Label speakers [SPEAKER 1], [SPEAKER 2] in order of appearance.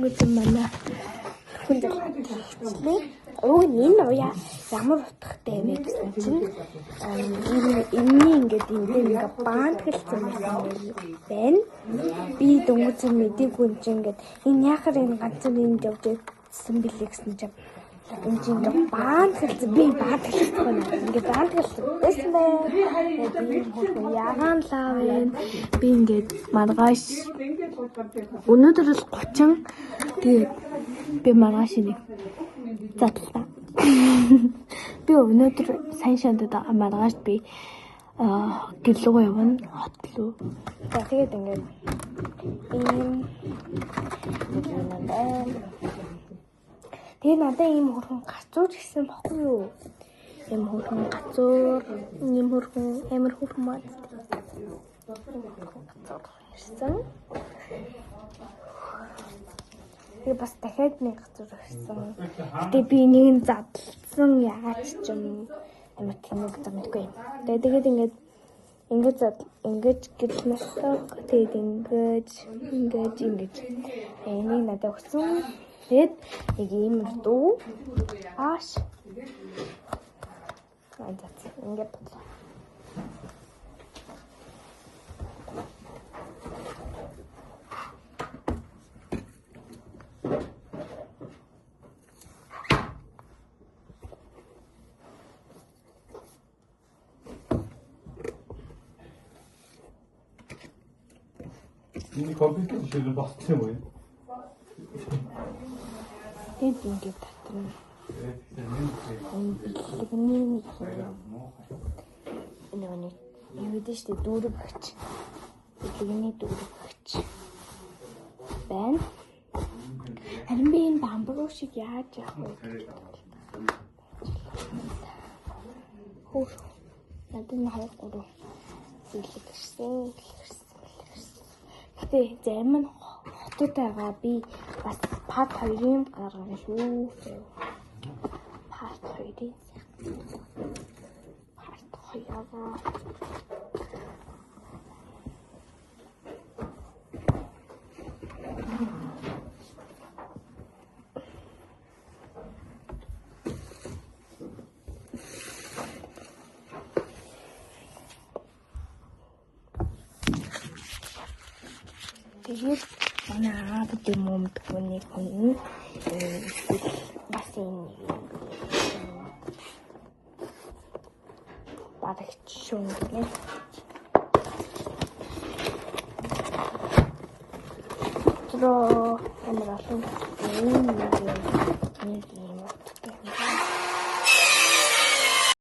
[SPEAKER 1] Дөнгөж манай хүн залхлаа. Уг нь энэ уяа ямар утгатай вэ гэсэн чинь энэний ингээд энэ дээр ингээд баантгалцсан байсан байна. Би дөнгөж мэдээгүй юм чинь ингээд энэ яхаар энэ ганцхан энд явж байсан бэлээ гэсэн чинь энэ чинь ингээд баантгалцсан, би баантгалцсан байна. Ингээд баантгалцсан байсан байна. Ягаан лав байна. Би ингээд маргааш өнөөдөр л 30. Тэгээд би маргааш нэг задлаа. Би өнөөдөр сайн шандад маргааш би гэрлүүгээ явна, хот руу. За тэгээд ингээд ийм юм байна. Тэгээд надад ийм хөрхөн гацуур гэсэн баггүй юу? Ийм хөрхөн гацуур, ийм хөрхөн амар хөрхөн маа. Гацуур ирсэн. Би бас дахиад нэг гацуур ирсэн. Гэтэ би нэг нь задлсан, яагаад ч юм амар тэнэг замдгүй юм. Тэгээд ингээд ингэж ингэж гэрэл наслаг. Тэгээд ингэж ингэж ингэж энийг надад өгсөн. Тэгээд нэг ийм дүү ааш. Ингээд бодлоо.
[SPEAKER 2] Энэ компьютер шиг босчихсон юм уу?
[SPEAKER 1] Тэгээд ингээд татна. Энэ нэг нэг юу гэдэг шүү дээ, дүүрэг багч. Бэлгэний дүүрэг багч байна. Харин би энэ бамбруу шиг яаж явах вэ гэж бодлоо. Хөөх. Надад энэ 2 3 бэлэг ирсэн. Гэтэ зарим нь хотуудайгаа би бас part 2-ын гаргана шүү. Part 2-ын. Part 2-аа. Тэгээд манай аав юм уу мэдгүй нэг хүн бас энэ барагч шүн гэнэ. Тэр амар олон юм.